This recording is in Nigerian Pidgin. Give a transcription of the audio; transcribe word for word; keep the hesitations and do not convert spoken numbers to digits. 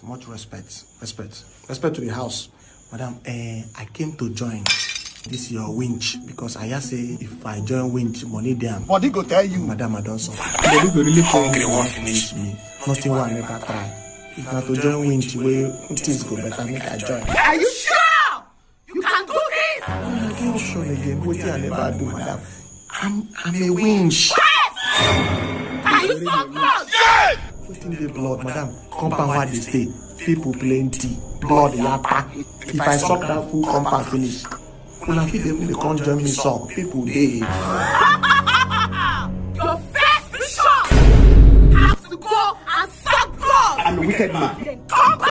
Much respect, respect, respect to the house. Madam, eh, I came to join this your winch because I hear say if I join winch, money dey am. Body go tell you. Madam, I don suffer. Body go really hungry wan finish me. Nothing wey I never try. If na to join winch wey things go better, make I join. Are you sure you can do this? I get option again. Wetin I never do, madam. I'm I'm a winch. Can you suck blood? Wetin dey blood, madam? Compound where I dey stay, people plenty, blood yakpa. If I suck that full compound finish, una fit dey even dey come join me suck. People dey. Your first mission has to go and suck blood. I'm a wicked man. Then